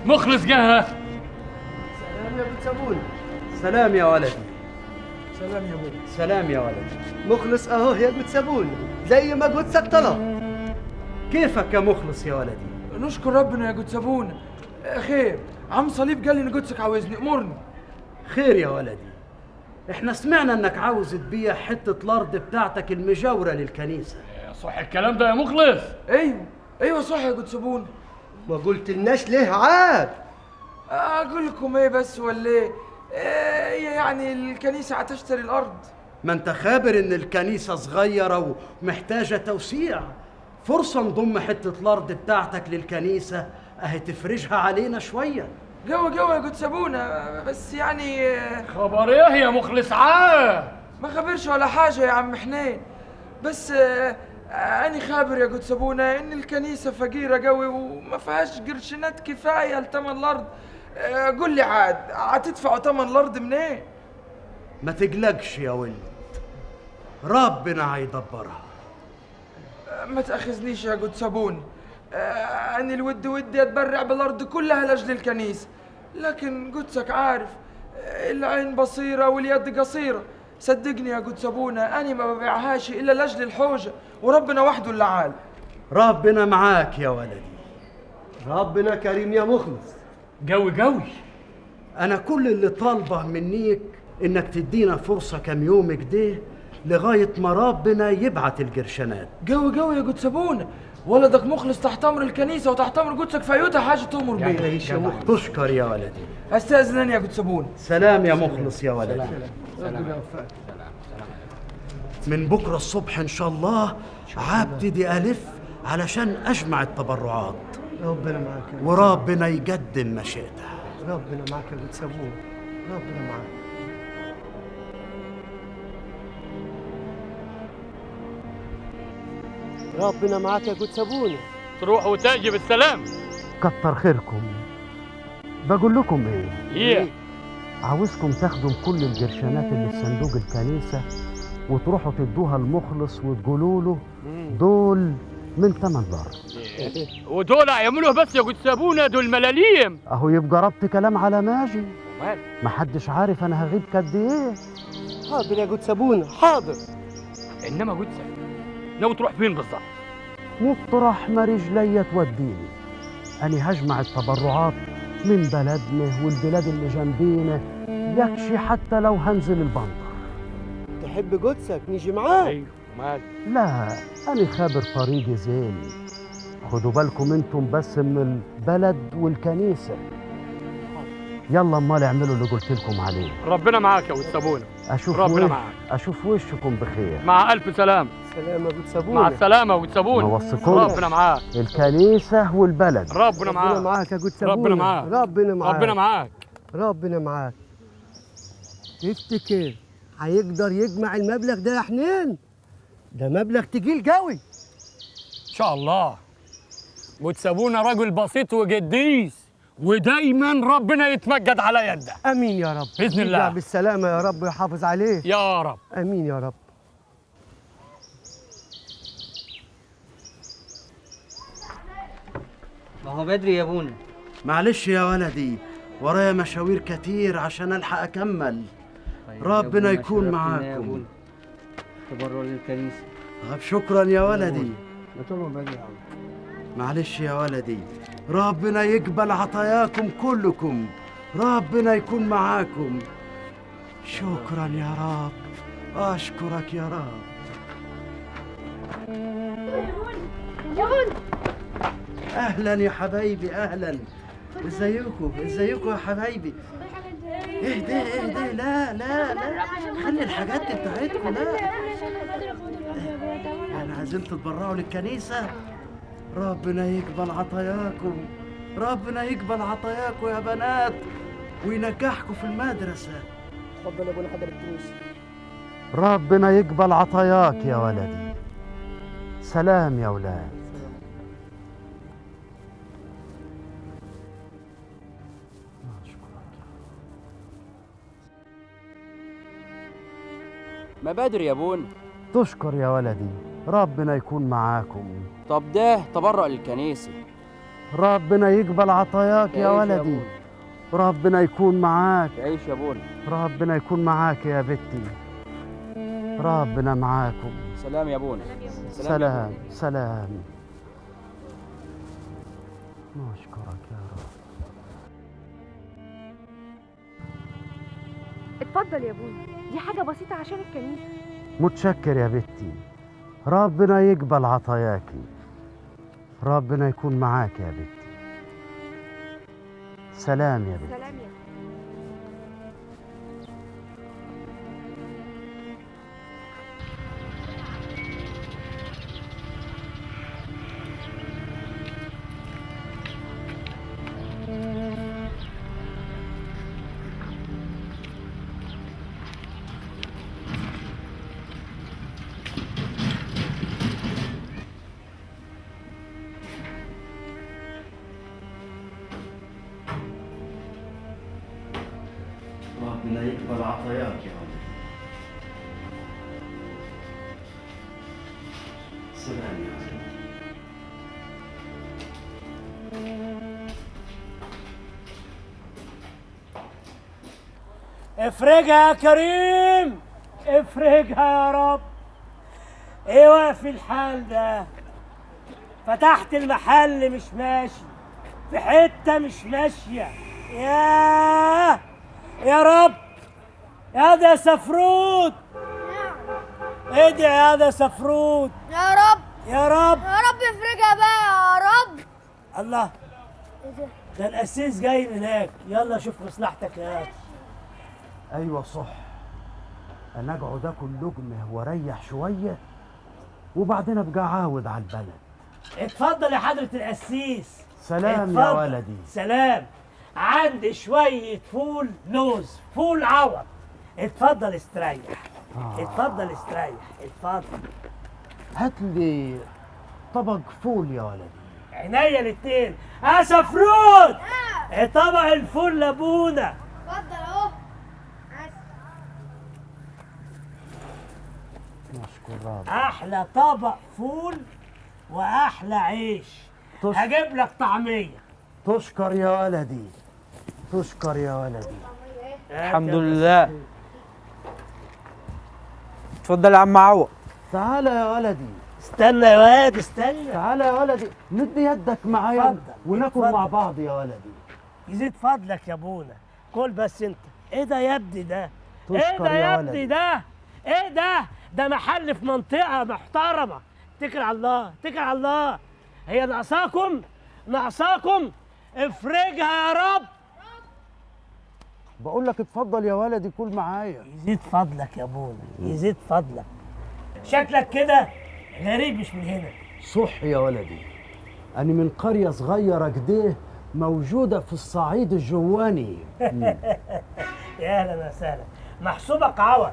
مخلص جه. سلام يا ابو سابون. سلام يا ولدي. سلام يا ابوي. سلام يا ولدي. مخلص اهو يا ابو سابون، زي ما قدسك طلب. كيفك يا مخلص يا ولدي؟ نشكر ربنا يا قدس ابونا. خير، عم صليب قال لي ان قدسك عاوزني، امرني. خير يا ولدي، احنا سمعنا انك عاوز تبيع حتة الارض بتاعتك المجاورة للكنيسة. صح الكلام ده يا مخلص؟ ايوه ايوه صح يا قدس ابونا. ما قلتلناش ليه عاد؟ اقول لكم ايه بس ولا ايه؟ ايه يعني الكنيسة هتشتري الارض؟ ما انت خابر ان الكنيسة صغيرة ومحتاجة توسيع. فرصة نضم حتة الارض بتاعتك للكنيسة، اهي تفرجها علينا شوية. جوا جوا يا قدس ابونا، بس يعني خبر ايه يا مخلص عاد؟ ما خبرش ولا حاجة يا عم حنين، بس أنا خابر يا قدس ابونا إن الكنيسة فقيرة قوي وما فيهاش قرشينات كفاية لتمن الأرض. قول لي عاد هتدفعوا تمن الأرض منين؟ ما تقلقش يا ولد، ربنا هيدبرها. ما تأخذنيش يا قدس ابونا، أنا الود ودي أتبرع بالأرض كلها لأجل الكنيسة، لكن قدسك عارف العين بصيرة واليد قصيرة. صدقني يا قدس ابونا أنا ما ببيعهاش إلا لأجل الحوجة، وربنا وحده اللي عال. ربنا معاك يا ولدي. ربنا كريم يا مخلص. جوي جوي. أنا كل اللي طالبه منيك إنك تدينا فرصة كم يوم كده لغاية ما ربنا يبعت القرشانات. جوي جوي يا قدس ابونا، ولدك مخلص تحت أمر الكنيسة وتحت أمر قدسك، في أيوتها حاجة تؤمر بيها. يا مخلص تشكر يا ولدي. أستأذن يا قدس ابونا. سلام يا مخلص يا ولدي. سلام. سلام. من بكرة الصبح إن شاء الله هبتدي ألف علشان أجمع التبرعات. ربنا معاك وربنا يقدم مشيئته. ربنا معاك يا قدس ابونا، ربنا معاك. ربنا معاك يا قدس ابونا. تروح وتأجي بالسلام. كتر خيركم. بقول لكم ايه؟ ايه؟ عاوزكم تاخدوا كل القرشانات اللي في صندوق الكنيسة وتروحوا تدوها المخلص وتقولوا له دول من ثمن الارض. ودول هيعملوه بس يا قدس ابونا، دول ملاليم. اهو يبقى ربط كلام على ماجي. محدش عارف انا هغيب قد ايه. حاضر يا قدس ابونا حاضر. انما قدس ناوي تروح فين بالظبط؟ مطرح ما رجليا توديني. أنا هجمع التبرعات من بلدنا والبلاد اللي جنبينا، يكشي حتى لو هنزل البندر. تحب قدسك نيجي معاك؟ ايوه مال. لا أنا خابر طريقي زين. خدوا بالكم انتم بس من البلد والكنيسة. يلا امال اعملوا اللي قلت لكم عليه. ربنا معاك يا قدس ابونا. اشوف ربنا معاك. اشوف وشكم بخير. مع الف سلامه. سلامه يا قدس ابونا. مع السلامة يا قدس ابونا. ما وصيكمش. ربنا معاك. الكنيسة والبلد. ربنا معاك. ربنا معاك يا قدس ابونا. ربنا معاك. ربنا معاك. ربنا معاك. ربنا معاك. تفتكر هيقدر يجمع المبلغ ده يا حنين؟ ده مبلغ تقيل قوي. ان شاء الله. قدس ابونا رجل بسيط وقديس، ودايما ربنا يتمجد على يده. امين يا رب. باذن الله. يرجع بالسلامة يا رب ويحافظ عليه يا رب. امين يا رب. ما هو بدري يا ابونا. معلش يا ولدي، ورايا مشاوير كتير عشان الحق اكمل. طيب ربنا يكون معاكم. تبرع للكنيسة. طب شكرا يا ولدي. ما تقولوا بدري يا عم. معلش يا ولدي، ربنا يقبل عطاياكم كلكم، ربنا يكون معاكم. شكرا يا رب، أشكرك يا رب. أهلا يا حبايبي، أهلا. ازيكم ازيكم يا حبايبي؟ اهدي اهدي، لا لا لا، خلي الحاجات دي بتاعتكم. لا يعني عايزين تتبرعوا للكنيسة. ربنا يقبل عطاياكم، ربنا يقبل عطاياكم يا بنات وينجحكم في المدرسة. اتفضل يا ابونا حضر الدروس. ربنا يقبل عطاياك يا ولدي. سلام يا ولاد. ما بدري يا ابونا. تشكر يا ولدي، ربنا يكون معاكم. طب ده تبرع للكنيسة، ربنا يقبل عطاياك يا ولدي. ربنا يكون معاك. تعيش يا ابونا. ربنا يكون معاك يا بنتي. ربنا معاكم. سلام يا ابونا. سلام سلام. نشكرك يا رب. اتفضل يا ابونا، دي حاجة بسيطة عشان الكنيسة. متشكر يا بنتي، ربنا يقبل عطاياكي. ربنا يكون معاك يا بنتي. سلام يا بنتي. سلام يا بنتي. ربنا يقبل عطاياك يا ولدي. سلام يا ولدي. افرجها يا كريم، افرجها يا رب. ايه واقف الحال ده؟ فتحت المحل مش ماشي، في حتة مش ماشية. ياه يا رب. يا ده سفروت. نعم. ادعي يا ده سفروت. يا رب يا رب يا رب افرجها بقى يا رب. الله، ده القسيس جاي من هناك. يلا شوف مصلحتك يا اخي. ايوه صح، انا اقعد اكل لقمة واريح شوية وبعدين ابقى عاود على البلد. اتفضل يا حضره القسيس. سلام اتفضل. يا ولدي. سلام. عندي شوية فول لوز، فول عوض. اتفضل استريح. اتفضل استريح، اتفضل. هات لي طبق فول يا ولدي. عينيا الاتنين. يا سفروت، طبق الفول لابونا. اتفضل اهو. نشكر رب. احلى طبق فول واحلى عيش. هجيب لك طعميه. تشكر يا ولدي، تشكر يا ولدي. الحمد لله. اتفضل يا عم عوض. تعالى يا ولدي. استنى يا واد، استنى. تعالى يا ولدي، مد يدك معايا وناكل مع بعض يا ولدي. يزيد فضلك يا ابونا، كل بس انت. ايه ده يا ابني ده؟ ايه ده يا ابني ده؟ ايه ده؟ ده محل في منطقة محترمة. اتكل على الله، اتكل على الله. هي ناقصاكم؟ ناقصاكم؟ افرجها يا رب. بقول لك اتفضل يا ولدي، كل معايا. يزيد فضلك يا ابونا، يزيد فضلك. شكلك كده غريب، مش من هنا. صح يا ولدي، أنا من قرية صغيرة كده موجودة في الصعيد الجواني. يا أهلا وسهلا. محسوبك عوض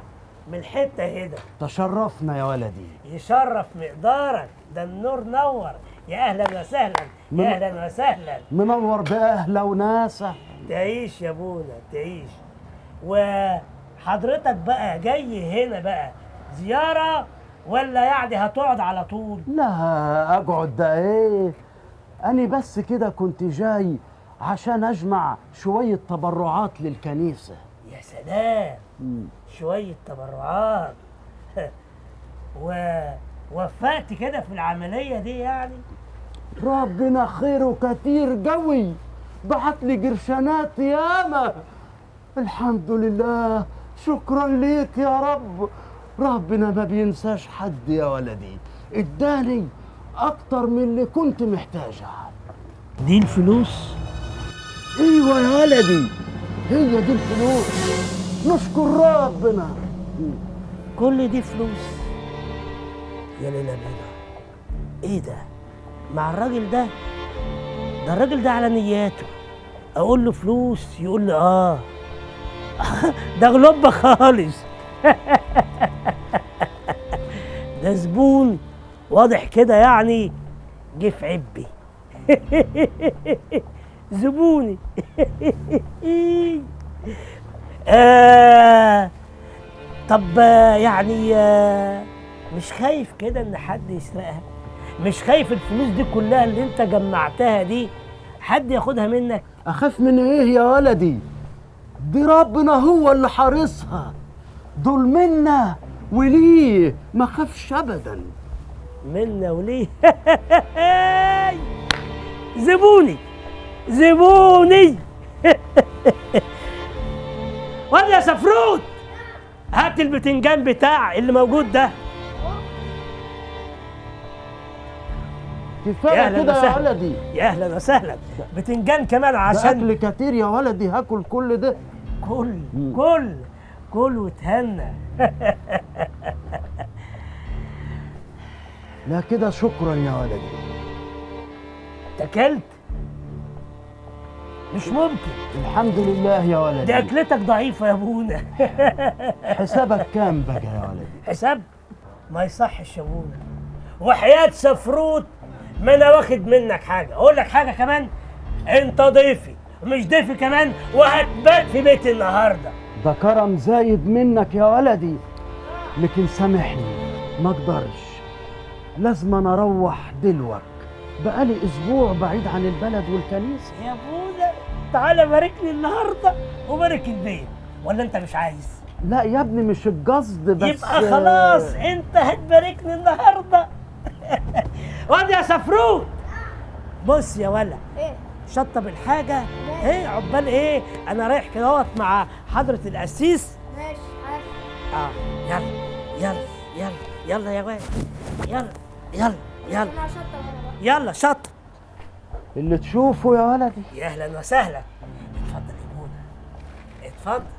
من الحتة هنا. تشرفنا يا ولدي. يشرف مقدارك، ده النور نور. يا أهلا وسهلا، يا أهلا وسهلا. منور بأهله وناسه. تعيش يا ابونا، تعيش. وحضرتك بقى جاي هنا بقى زيارة ولا يعني هتقعد على طول؟ لا أقعد ده إيه؟ أنا بس كده كنت جاي عشان أجمع شوية تبرعات للكنيسة. يا سلام، شوية تبرعات. ووفقت كده في العملية دي يعني؟ ربنا خيره كتير قوي، بعت لي قرشانات ياما. الحمد لله، شكرا ليك يا رب. ربنا ما بينساش حد يا ولدي، اداني اكتر من اللي كنت محتاجها. دي الفلوس؟ ايوه يا ولدي، هي دي الفلوس. نشكر ربنا. كل دي فلوس يا ليلى بيضة. ايه ده مع الراجل ده؟ ده الراجل ده على نياته، اقول له فلوس يقول لي اه. ده غلبة خالص. ده زبون واضح كده يعني جه في عبي. زبوني. طب يعني مش خايف كده ان حد يسرقها؟ مش خايف الفلوس دي كلها اللي انت جمعتها دي حد ياخدها منك؟ اخاف من ايه يا ولدي؟ دي ربنا هو اللي حارسها، دول منا وليه، ما خافش ابدا. منا وليه؟ زبوني زبوني. واد يا سفروت، هات البتنجان بتاع اللي موجود ده. كفاية كده يا ولدي. يا اهلا وسهلا. بتنجان كمان عشان اكل كتير يا ولدي، هاكل كل ده. كل كل كل وتهنى. لا كده شكرا يا ولدي. تاكلت؟ مش ممكن. الحمد لله يا ولدي. دي اكلتك ضعيفة يا ابونا. حسابك كام بقى يا ولدي؟ حساب ما يصحش يا ابونا، وحياة سفروت ما انا واخد منك حاجة. اقول لك حاجة كمان، انت ضيفي مش ضيفي كمان، وهتبات في بيتي النهارده. ده كرم زايد منك يا ولدي، لكن سامحني ما اقدرش، لازم انا اروح دلوقتي، بقالي اسبوع بعيد عن البلد والكنيسة. يا ابونا تعالى باركني النهارده وبارك البيت، ولا انت مش عايز؟ لا يا ابني مش القصد، بس يبقى خلاص انت هتباركني النهارده. واد يا سفروت، بص يا ولا، ايه؟ شطب الحاجة ايه عقبال ايه، انا رايح كده اهوت مع حضره القسيس. ماشي عارف. يلا يلا يلا يلا يا واد، يلا يلا يلا يلا شطب اللي تشوفه يا ولدي. يا اهلا وسهلا. اتفضل يا ابونا، اتفضل.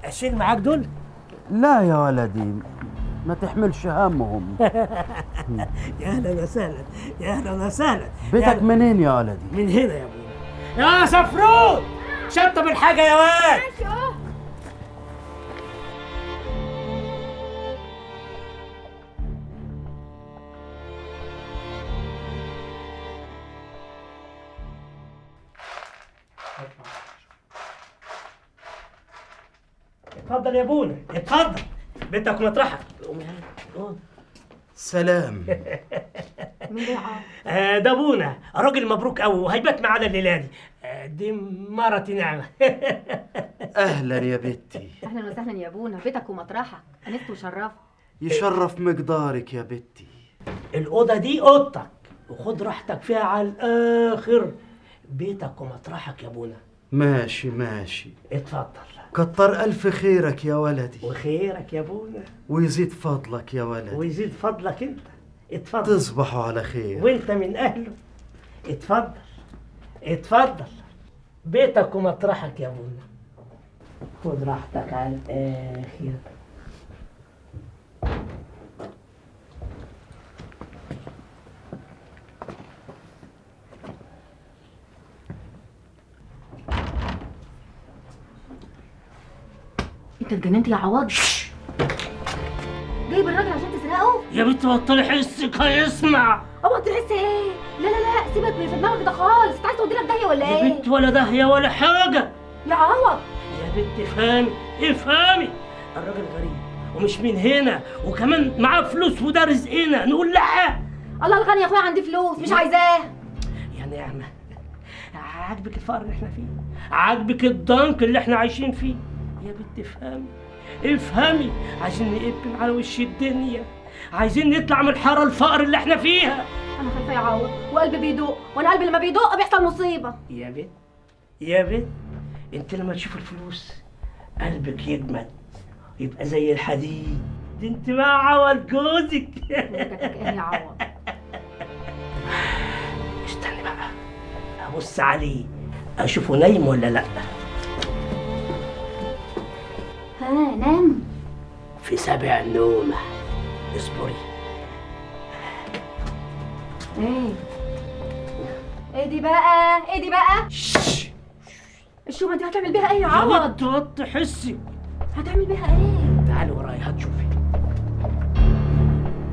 اشيل معاك دول؟ لا يا ولدي ما تحملش همهم. يا اهلا وسهلا، يا اهلا وسهلا. بيتك منين يا ولدي؟ من هنا يا ابونا. يا سفروت شطب الحاجة يا واد. ماشي اهو. اتفضل يا ابونا، اتفضل، بيتك ومطرحك. سلام. مين ده يا عم؟ ده ابونا، راجل مبروك قوي وهيبات معانا الليلة دي. دي مرتي نعمه. اهلا يا بنتي. اهلا وسهلا يا ابونا، بيتك ومطرحك، انست وشرفت. يشرف مقدارك يا بنتي. الاوضة دي اوضتك وخد راحتك فيها على الاخر، بيتك ومطرحك يا ابونا. ماشي ماشي، اتفضل. كتر ألف خيرك يا ولدي. وخيرك يا ابونا. ويزيد فضلك يا ولدي. ويزيد فضلك انت. اتفضل. تصبحوا على خير. وانت من اهله. اتفضل اتفضل، بيتك ومطرحك يا ابونا، خد راحتك على الاخر. انت اتجننت يا عوض؟ جايب الراجل عشان تسرقه؟ يا بنت بطلي حسك هيسمع. اوعى تحس ايه؟ لا لا لا، سيبك من في دماغك ده خالص، انت عايز تودينا في داهية ولا ايه؟ يا بنت ولا داهية ولا حاجة يا عوض. يا بنت افهمي افهمي، الراجل غريب ومش من هنا، وكمان معاه فلوس وده رزقنا، نقول لا؟ الله الغني يا اخويا، عندي فلوس مش عايزاه. يا نعمه، عاجبك الفقر اللي احنا فيه؟ عاجبك الضنك اللي احنا عايشين فيه؟ يا بنت افهمي افهمي، عايزين نقبل على وش الدنيا، عايزين نطلع من الحارة الفقر اللي احنا فيها. انا خايفة يا عوض وقلبي بيدق، وانا قلبي لما بيدق بيحصل مصيبة. يا بنت يا بنت، انت لما تشوف الفلوس قلبك يجمد يبقى زي الحديد. دي انت مع عوض جوزك. ايه يا عوض؟ استني بقى ابص عليه اشوفه نايم ولا لا. ها نام في سبع نومة. اصبري. ايه ايه دي بقى؟ ايه دي بقى؟ الشومة دي هتعمل بيها ايه يا عوض؟ يا بنت حسي، هتعمل بيها ايه؟ تعالي ورايا هتشوفي.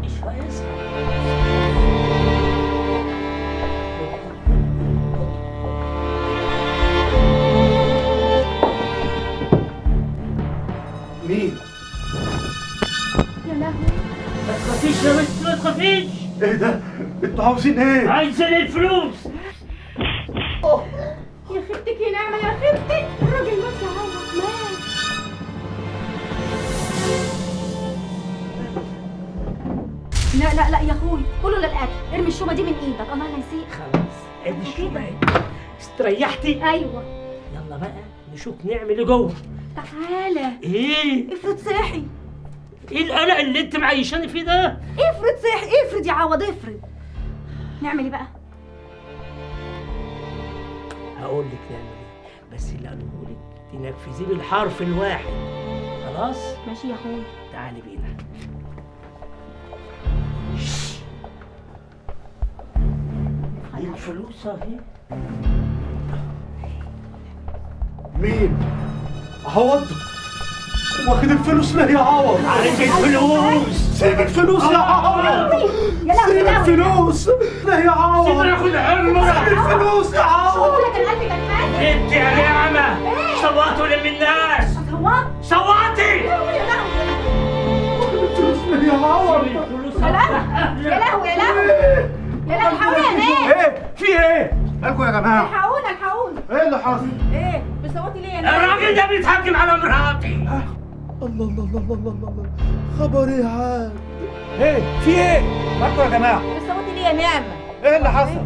ايش هيصحى؟ مين؟ يا لهوي. ما تخافيش يا بنت، ما تخافيش. ايه ده؟ انتوا انتوا عاوزين ايه؟ عايزين الفلوس. يا خيبتك يا نعمه، يا خيبتك، الراجل مات يا عوض، مات. لا لا لا يا اخوي، كله للاكل، ارمي الشومه دي من ايدك، الله لا يسيء. خلاص ادي الشومه اهي. استريحتي؟ ايوه. يلا بقى نشوف نعمل ايه جوه. تعالى. ايه؟ افرض صحي. ايه القلق اللي انت معيشاني فيه ده؟ افرض صحي، افرض يا عوض، افرض. نعمل ايه بقى؟ هقول لك نعمل ايه، بس اللي هقوله لك تنفذيه بالحرف الواحد. خلاص؟ ماشي يا اخوي. تعالي بينا. الفلوس اهي. مين؟ عوض؟ واخد الفلوس ليه يا عوض؟ عايز الفلوس. سيب الفلوس يا عوض. سيب الفلوس ليه يا عوض؟ سيبني اخد حلمي. سيب الفلوس يا عوض. انت يا نعمة صوتوا لم الناس. صوتي. واخد الفلوس ليه يا عوض؟ يا لهوي يا لهوي يا لهوي يا لهوي، الحقونا يا ناس. ايه؟ في ايه؟ مالكوا يا جماعة؟ الحقونا الحقونا. ايه اللي حصل؟ ايه؟ بتصوتي ليه يا ناس؟ الراجل ده بيتهجم على مراتي. الله الله الله الله الله الله، خبر ايه عاد؟ ايه؟ في ايه؟ مالكوا يا جماعة؟ بتصوتي ليه يا نعمة؟ ايه اللي حصل؟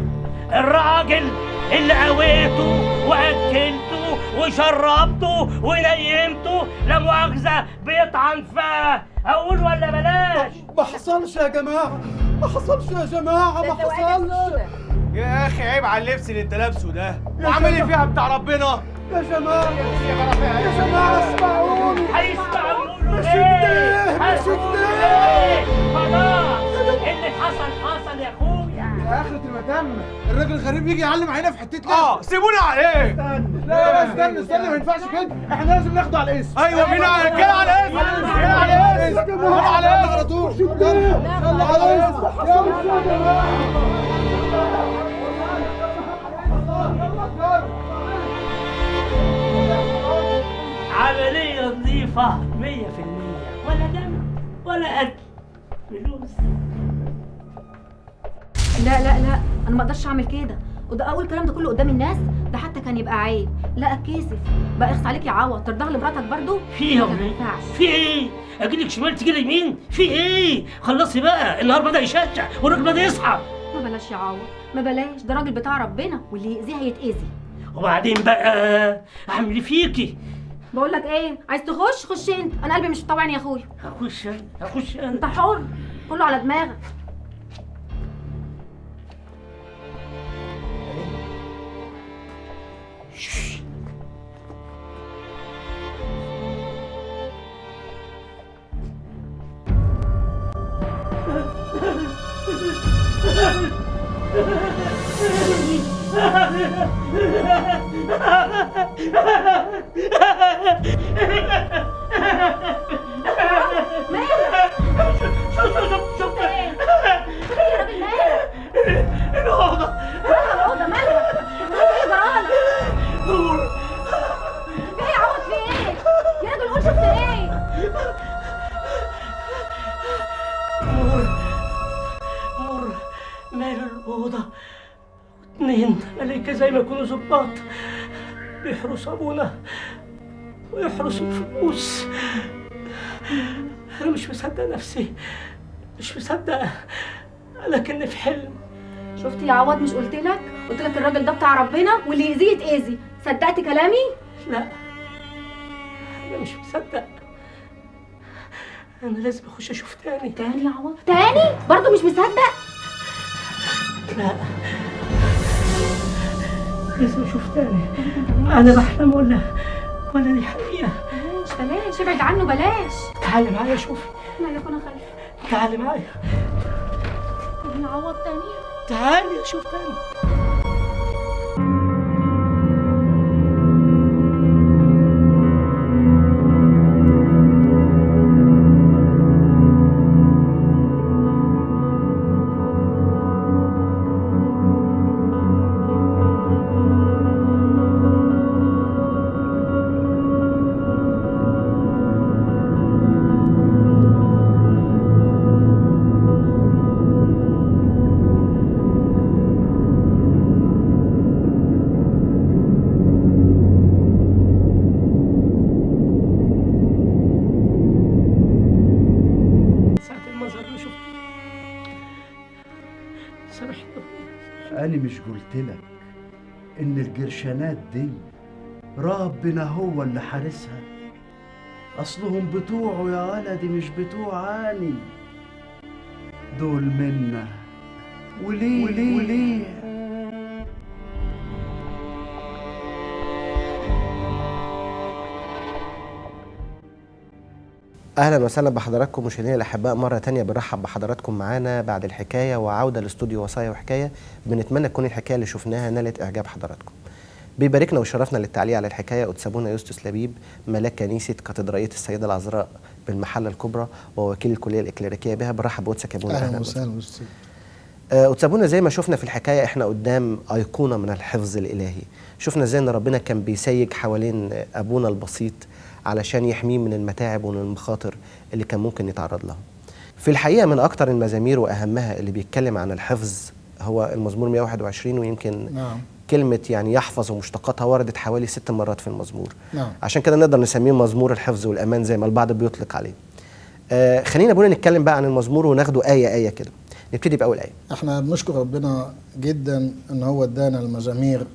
الراجل اللي قويته واكلته وشربته ونيمته لا مؤاخذة بيطعن فيه، اقول ولا بلاش؟ ما حصلش يا جماعة، ما حصلش يا جماعة، ما حصلش. يا اخي عيب على اللبس اللي انت لابسه ده، وعامل ايه فيها بتاع ربنا؟ يا جماعة يا جماعة اسمعوني. هيسمعوني؟ مش كده مش كده. خلاص اللي حصل حصل يا اخويا. يا اخرة المتم، الراجل الغريب يجي يعلم علينا في حتتنا. سيبونا عليه. استنى. لا لا استنى استنى، ما ينفعش كده، احنا لازم ناخده على الاسم. ايوه مين على كده؟ على الاسم، مين على الاسم، مين على الاسم على طول. يلا على الاسم. يلا يا جماعة. عملية نظيفة 100%، ولا دم ولا قتل، فلوس. لا لا لا، أنا ما أقدرش أعمل كده، وده أقول الكلام ده كله قدام الناس، ده حتى كان يبقى عيب. لا أتكسف بقى، اخص عليك يا عوض، ترضاها لمراتك برضه؟ في إيه يا وليه؟ في إيه؟ أجيلك شمال تجيلي يمين؟ في إيه؟ خلصي بقى، النهار بدأ يشجع والراجل بدأ يصحى. ما بلاش يا عوض، ما بلاش، ده راجل بتاع ربنا واللي يأذيه هيتأذي. وبعدين بقى أعمل إيه فيكي؟ بقول لك ايه، عايز تخش خش انت، انا قلبي مش مطوعني يا اخويا. هخش انا، هخش انا. انت حر، كله على دماغك. مالك؟ شفت ايه؟ يا راجل مالك؟ الأوضة. مالها الأوضة؟ مالها؟ ايه جرالك؟ نور. في ايه يا عوض؟ في ايه؟ يا راجل قول شفت ايه؟ نور نور، مال الأوضة؟ 2 ملايكة زي ما يكونوا ظباط بيحرسوا أبونا ويحرسوا الفلوس. أنا مش مصدق نفسي، مش مصدق، لكني في حلم. شفت يا عوض؟ مش قلت لك؟ قلت لك الراجل ده بتاع ربنا واللي يأذيه يتأذي. صدقت كلامي؟ لا أنا مش مصدق، أنا لازم أخش أشوف تاني. تاني يا عوض؟ تاني؟ برضه مش مصدق؟ لا لازم اشوف تاني. انا بحلم ولا دي حقيقة؟ بلاش بلاش، ابعد عنه بلاش. تعالي معايا شوفي. مالك وانا خايفة. تعالي معايا. طب نعوض تاني؟ تعالي اشوف تاني. مش قلتلك إن القرشانات دي ربنا هو اللي حارسها؟ أصلهم بتوعه يا ولدي مش بتوعاني، دول منا وليه وليه, وليه؟ اهلا وسهلا بحضراتكم مشاهدينا الاحباء، مرة تانية بنرحب بحضراتكم معانا بعد الحكاية وعوده لاستوديو وصايا وحكاية. بنتمنى تكون الحكاية اللي شفناها نالت اعجاب حضراتكم. بيباركنا وشرفنا للتعليق على الحكاية قدس ابونا يوستس لبيب، ملاك كنيسة كاتدرائيه السيدة العذراء بالمحله الكبرى ووكيل الكلية الاكليريكيه بها. برحب بقدسك يا ابونا. اهلا وسهلا. قدس ابونا، زي ما شفنا في الحكاية احنا قدام ايقونة من الحفظ الالهي. شفنا ازاي ان ربنا كان بيسيج حوالين ابونا البسيط علشان يحميه من المتاعب ومن المخاطر اللي كان ممكن يتعرض لها. في الحقيقة من اكتر المزامير واهمها اللي بيتكلم عن الحفظ هو المزمور 121، ويمكن نعم. كلمة يعني يحفظ ومشتقاتها وردت حوالي 6 مرات في المزمور. نعم. عشان كده نقدر نسميه مزمور الحفظ والامان زي ما البعض بيطلق عليه. خلينا ابونا نتكلم بقى عن المزمور وناخده آية آية كده. نبتدي بأول آية. احنا بنشكر ربنا جدا ان هو ادانا المزامير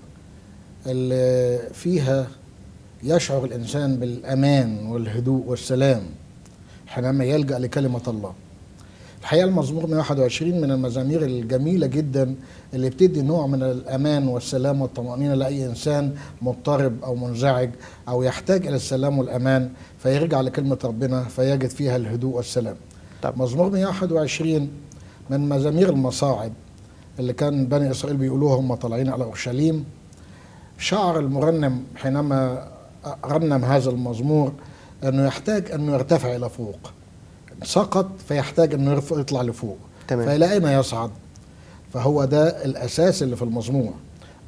اللي فيها يشعر الإنسان بالأمان والهدوء والسلام حينما يلجأ لكلمة الله. الحقيقة المزمور 121 من المزامير الجميلة جدا اللي بتدي نوع من الأمان والسلام والطمأنينة لأي إنسان مضطرب أو منزعج أو يحتاج إلى السلام والأمان، فيرجع لكلمة ربنا فيجد فيها الهدوء والسلام. طب. مزمور 121 من مزامير المصاعب اللي كان بني إسرائيل بيقولوها هم طالعين على أورشليم. شعر المرنم حينما رنم هذا المزمور أنه يحتاج أنه يرتفع إلى فوق، سقط فيحتاج أنه يطلع لفوق. تمام. فإلى أين يصعد؟ فهو ده الأساس اللي في المزمور.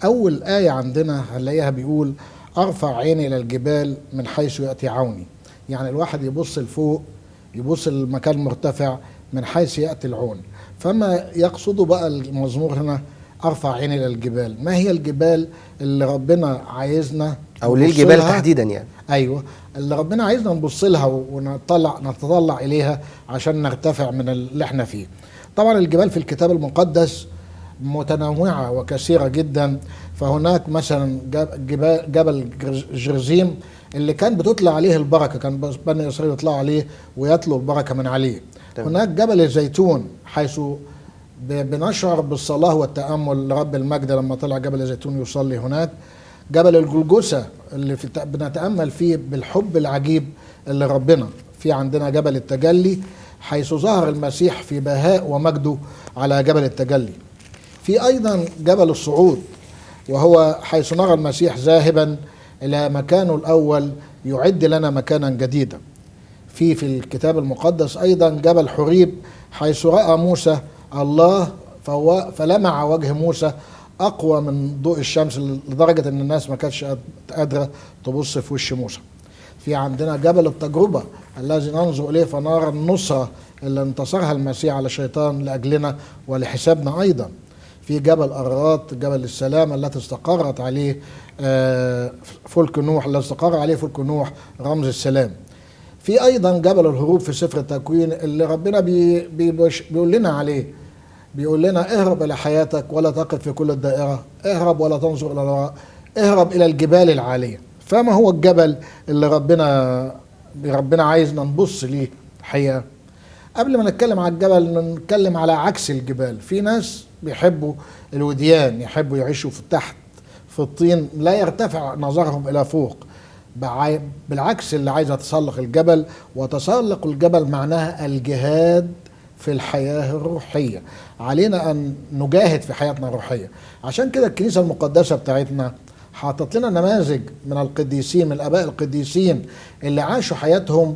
أول آية عندنا هنلاقيها بيقول أرفع عيني إلى الجبال من حيث يأتي عوني. يعني الواحد يبص لفوق، يبص للمكان المرتفع من حيث يأتي العون. فما يقصده بقى المزمور هنا أرفع عيني إلى الجبال. ما هي الجبال اللي ربنا عايزنا أو ليه الجبال تحديدا يعني؟ أيوه، اللي ربنا عايزنا نبص لها ونطلع نتطلع إليها عشان نرتفع من اللي احنا فيه. طبعا الجبال في الكتاب المقدس متنوعة وكثيرة جدا. فهناك مثلا جبل جرزيم اللي كان بتطلع عليه البركة، كان بني إسرائيل يطلعوا عليه ويطلوا البركة من عليه. تمام. هناك جبل الزيتون حيث بنشعر بالصلاة والتأمل لرب المجد لما طلع جبل الزيتون يصلي هناك. جبل الجلجسة اللي بنتأمل فيه بالحب العجيب اللي ربنا في. عندنا جبل التجلي حيث ظهر المسيح في بهاء ومجده على جبل التجلي. في أيضا جبل الصعود، وهو حيث نرى المسيح ذاهبا إلى مكانه الأول يعد لنا مكانا جديدا. في الكتاب المقدس أيضا جبل حريب حيث رأى موسى الله فلمع وجه موسى أقوى من ضوء الشمس لدرجة أن الناس ما كانتش قادرة تبص في وش موسى. في عندنا جبل التجربة الذي ننظر إليه فنرى النصرة اللي انتصرها المسيح على الشيطان لأجلنا ولحسابنا أيضا. في جبل أرارات، جبل السلام التي استقرت عليه فلك نوح، الذي استقر عليه فلك نوح رمز السلام. في أيضا جبل الهروب في سفر التكوين اللي ربنا بيقول لنا عليه، بيقول لنا اهرب إلى حياتك ولا تقف في كل الدائرة، اهرب ولا تنظر إلى الوراء، اهرب إلى الجبال العالية. فما هو الجبل اللي ربنا عايزنا نبص ليه الحقيقة؟ قبل ما نتكلم على الجبل نتكلم على عكس الجبال. في ناس بيحبوا الوديان، يحبوا يعيشوا في تحت في الطين، لا يرتفع نظرهم إلى فوق. بالعكس اللي عايز يتسلق الجبل، وتسلق الجبل معناها الجهاد في الحياة الروحية. علينا أن نجاهد في حياتنا الروحية. عشان كده الكنيسة المقدسة بتاعتنا حاطت لنا نماذج من القديسين، من الآباء القديسين اللي عاشوا حياتهم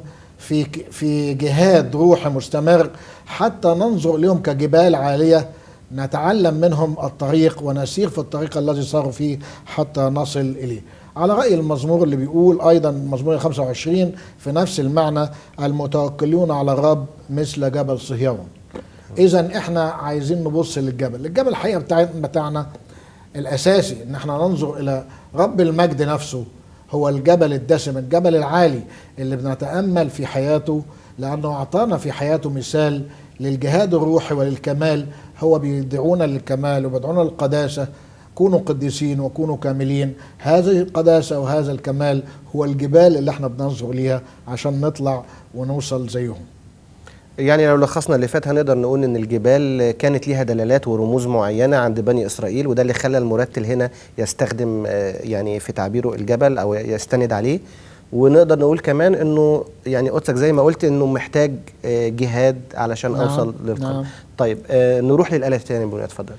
في جهاد روحي مستمر، حتى ننظر إليهم كجبال عالية نتعلم منهم الطريق ونسير في الطريق الذي صاروا فيه حتى نصل إليه. على رأي المزمور اللي بيقول أيضا مزمور 25 في نفس المعنى: المتوكلون على الرب مثل جبل صهيون. إذا إحنا عايزين نبص للجبل. الجبل الحقيقة بتاعنا الأساسي إن إحنا ننظر إلى رب المجد نفسه، هو الجبل الدسم، الجبل العالي اللي بنتأمل في حياته، لأنه أعطانا في حياته مثال للجهاد الروحي وللكمال هو بيدعونا للكمال وبيدعونا للقداسة. كونوا قديسين وكونوا كاملين. هذه القداسة وهذا الكمال هو الجبال اللي احنا بننظر ليها عشان نطلع ونوصل زيهم. يعني لو لخصنا اللي فات هنقدر نقول ان الجبال كانت ليها دلالات ورموز معينة عند بني إسرائيل، وده اللي خلى المرتل هنا يستخدم يعني في تعبيره الجبل او يستند عليه. ونقدر نقول كمان انه يعني قدسك زي ما قلت انه محتاج جهاد علشان نعم اوصل للقمة. نعم. طيب نروح للآية الثانية بني، اتفضل.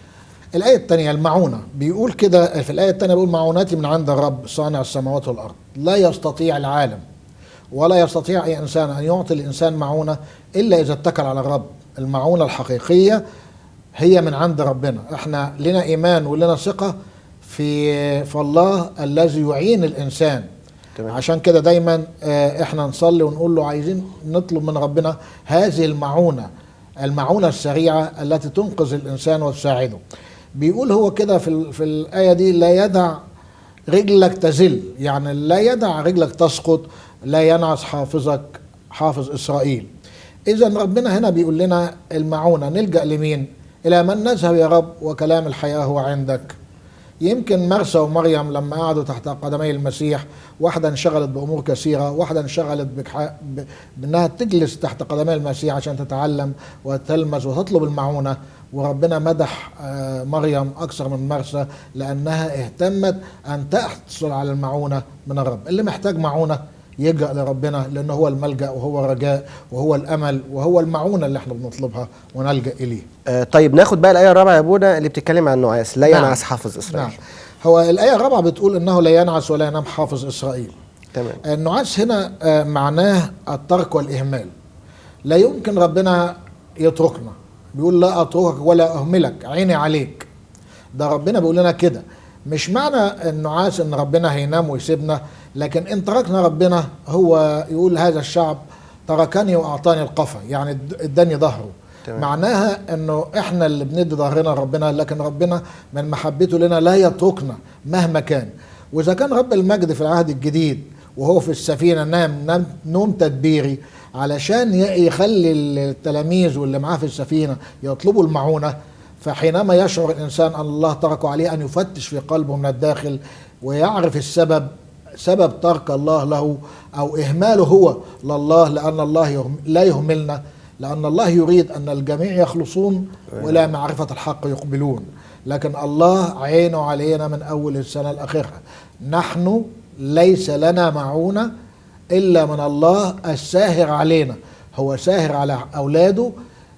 الآية الثانية المعونة، بيقول كده في الآية الثانية، بيقول معونتي من عند الرب صانع السماوات والأرض. لا يستطيع العالم ولا يستطيع أي إنسان أن يعطي الإنسان معونة إلا إذا اتكل على الرب. المعونة الحقيقية هي من عند ربنا. احنا لنا إيمان ولنا ثقة في الله الذي يعين الإنسان. تمام. عشان كده دايما احنا نصلي ونقول له عايزين نطلب من ربنا هذه المعونة، المعونة السريعة التي تنقذ الإنسان وتساعده. بيقول هو كده في الآية دي، لا يدع رجلك تزل، يعني لا يدع رجلك تسقط، لا ينعس حافظك حافظ إسرائيل. إذا ربنا هنا بيقول لنا المعونة نلجأ لمين؟ إلى من نذهب يا رب وكلام الحياة هو عندك. يمكن مرثا ومريم لما قعدوا تحت قدمي المسيح، واحدة انشغلت بأمور كثيرة، واحدة انشغلت بأنها تجلس تحت قدمي المسيح عشان تتعلم وتلمس وتطلب المعونة. وربنا مدح مريم أكثر من مرثا لأنها اهتمت أن تحصل على المعونة من الرب. اللي محتاج معونة يلجأ لربنا، لأنه هو الملجأ وهو الرجاء وهو الأمل وهو المعونة اللي احنا بنطلبها ونلجأ إليه. طيب ناخد بقى الآية الرابعة يا بونا اللي بتتكلم عن النعاس، لا ينعس حافظ إسرائيل. نعم. هو الآية الرابعة بتقول إنه لا ينعس ولا ينام حافظ إسرائيل. تمام. النعاس هنا معناه الترك والإهمال. لا يمكن ربنا يتركنا، بيقول لا أتركك ولا أهملك، عيني عليك. ده ربنا بيقول لنا كده. مش معنى النعاس إن ربنا هينام ويسيبنا، لكن إن تركنا ربنا هو يقول هذا الشعب تركني وأعطاني القفا، يعني اداني ظهره. معناها إنه إحنا اللي بندي ظهرنا لربنا، لكن ربنا من محبته لنا لا يتركنا مهما كان. وإذا كان رب المجد في العهد الجديد وهو في السفينة نام نوم تدبيري علشان يخلي التلاميذ واللي معاه في السفينة يطلبوا المعونة، فحينما يشعر الإنسان أن الله تركه عليه أن يفتش في قلبه من الداخل ويعرف السبب، سبب ترك الله له أو إهماله هو لله، لأن الله لا يهملنا، لأن الله يريد أن الجميع يخلصون ولا معرفة الحق يقبلون. لكن الله عينه علينا من أول السنة لآخرها. نحن ليس لنا معونة إلا من الله الساهر علينا. هو ساهر على أولاده،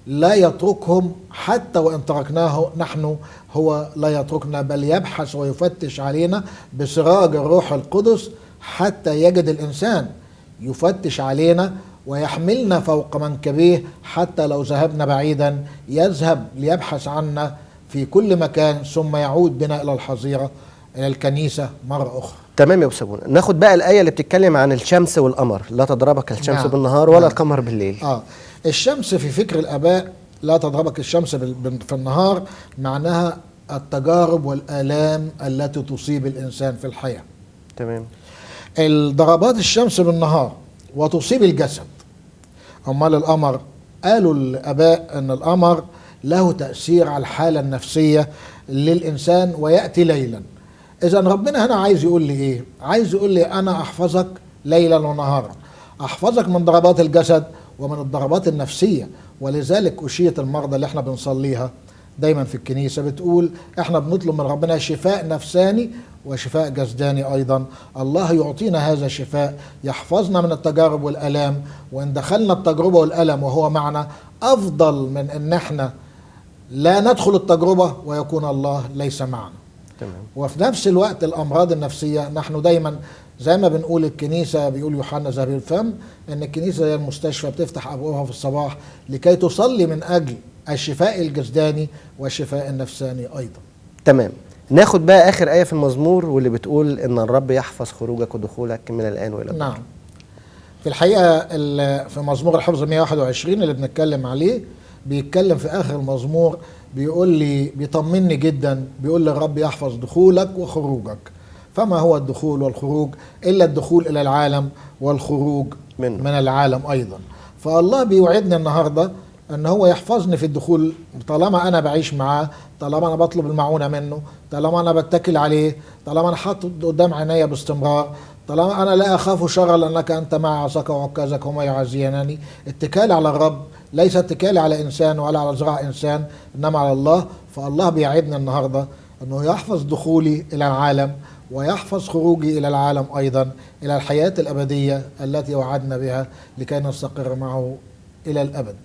لا يتركهم حتى وإن تركناه نحن، هو لا يتركنا بل يبحث ويفتش علينا بسراج الروح القدس حتى يجد الإنسان. يفتش علينا ويحملنا فوق منكبيه، حتى لو ذهبنا بعيدا يذهب ليبحث عنا في كل مكان، ثم يعود بنا إلى الحظيرة، إلى الكنيسة مرة أخرى. تمام يا أبو سابونا. ناخد بقى الآية اللي بتتكلم عن الشمس والقمر، لا تضربك الشمس نعم. بالنهار ولا نعم. القمر بالليل. الشمس في فكر الآباء لا تضربك الشمس في النهار، معناها التجارب والآلام التي تصيب الإنسان في الحياة. تمام. الضربات الشمس بالنهار وتصيب الجسد. أمال القمر، قالوا الآباء أن القمر له تأثير على الحالة النفسية للإنسان ويأتي ليلا. إذا ربنا هنا عايز يقول لي إيه؟ عايز يقول لي أنا أحفظك ليلا ونهارا، أحفظك من ضربات الجسد ومن الضربات النفسية. ولذلك أشية المرضى اللي احنا بنصليها دايما في الكنيسة بتقول احنا بنطلب من ربنا شفاء نفساني وشفاء جسداني أيضا. الله يعطينا هذا الشفاء، يحفظنا من التجارب والألام، وإن دخلنا التجربة والألم وهو معنا أفضل من إن احنا لا ندخل التجربة ويكون الله ليس معنا. تمام. وفي نفس الوقت الأمراض النفسية نحن دايما زي ما بنقول الكنيسة، بيقول يوحنا ذهبي الفم إن الكنيسة هي المستشفى، بتفتح أبوابها في الصباح لكي تصلي من أجل الشفاء الجسداني والشفاء النفساني أيضا. تمام. ناخد بقى آخر آية في المزمور واللي بتقول إن الرب يحفظ خروجك ودخولك من الآن وإلى الأبد. نعم. في الحقيقة في مزمور الحفظ 121 اللي بنتكلم عليه، بيتكلم في آخر المزمور بيقول لي، بيطمني جدا، بيقول لي الرب يحفظ دخولك وخروجك. فما هو الدخول والخروج إلا الدخول إلى العالم والخروج منه. من العالم أيضا. فالله بيوعدني النهاردة ان هو يحفظني في الدخول طالما انا بعيش معاه، طالما انا بطلب المعونة منه، طالما انا بتكل عليه، طالما انا حاطط قدام عينيا باستمرار، طالما انا لا اخاف شرا لانك انت معي، عصاك وعكازك هما يعزيانني. اتكالي على الرب ليس اتكالي على انسان ولا على ذراع انسان، انما على الله. فالله بيعدنا النهارده انه يحفظ دخولي الى العالم ويحفظ خروجي الى العالم ايضا، الى الحياة الابدية التي وعدنا بها لكي نستقر معه الى الابد.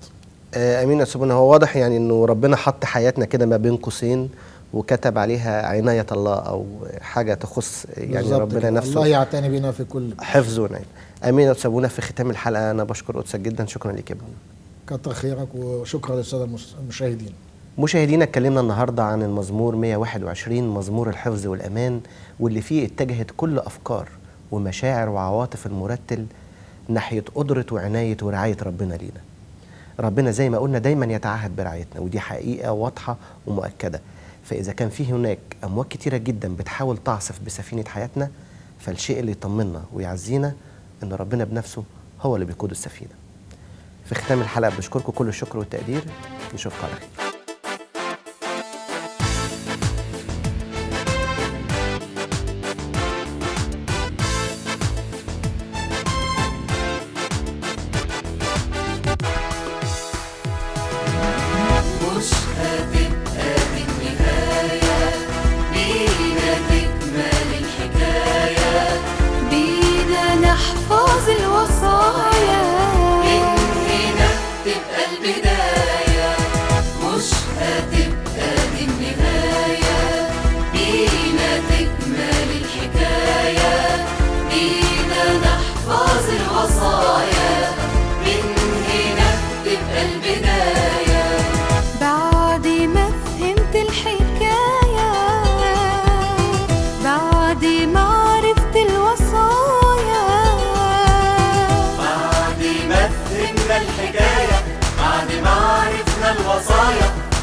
امين يا سيدنا. هو واضح يعني انه ربنا حط حياتنا كده ما بين قوسين وكتب عليها عناية الله او حاجة تخص يعني ربنا نفسه. الله يعتني بنا في كل حفظ ونعم. امين يا سيدنا. في ختام الحلقة انا بشكر قدسك جدا، شكرا لك يا ابونا. كتر خيرك وشكرا للسادة المشاهدين. مشاهدينا، اتكلمنا النهارده عن المزمور 121، مزمور الحفظ والامان، واللي فيه اتجهت كل افكار ومشاعر وعواطف المرتل ناحية قدره وعناية ورعاية ربنا لينا. ربنا زي ما قلنا دايما يتعهد برعايتنا، ودي حقيقة واضحة ومؤكده. فاذا كان فيه هناك امواج كتيرة جدا بتحاول تعصف بسفينه حياتنا، فالشيء اللي يطمنا ويعزينا ان ربنا بنفسه هو اللي بيقود السفينة. في ختام الحلقة بشكركم كل الشكر والتقدير، نشوفكم على خير.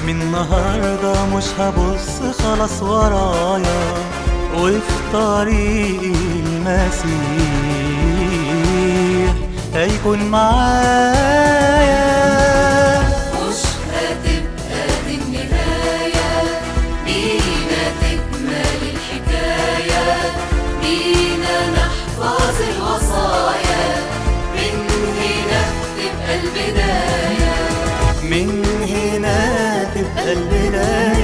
من النهاردة مش هبص خلاص ورايا، وفي طريق المسيح هيكون معايا. مش هتبقى دي النهاية، بينا تكمل الحكاية، بينا نحفظ الوصايا، من هنا تبقى البداية، من هنا تبقى البداية.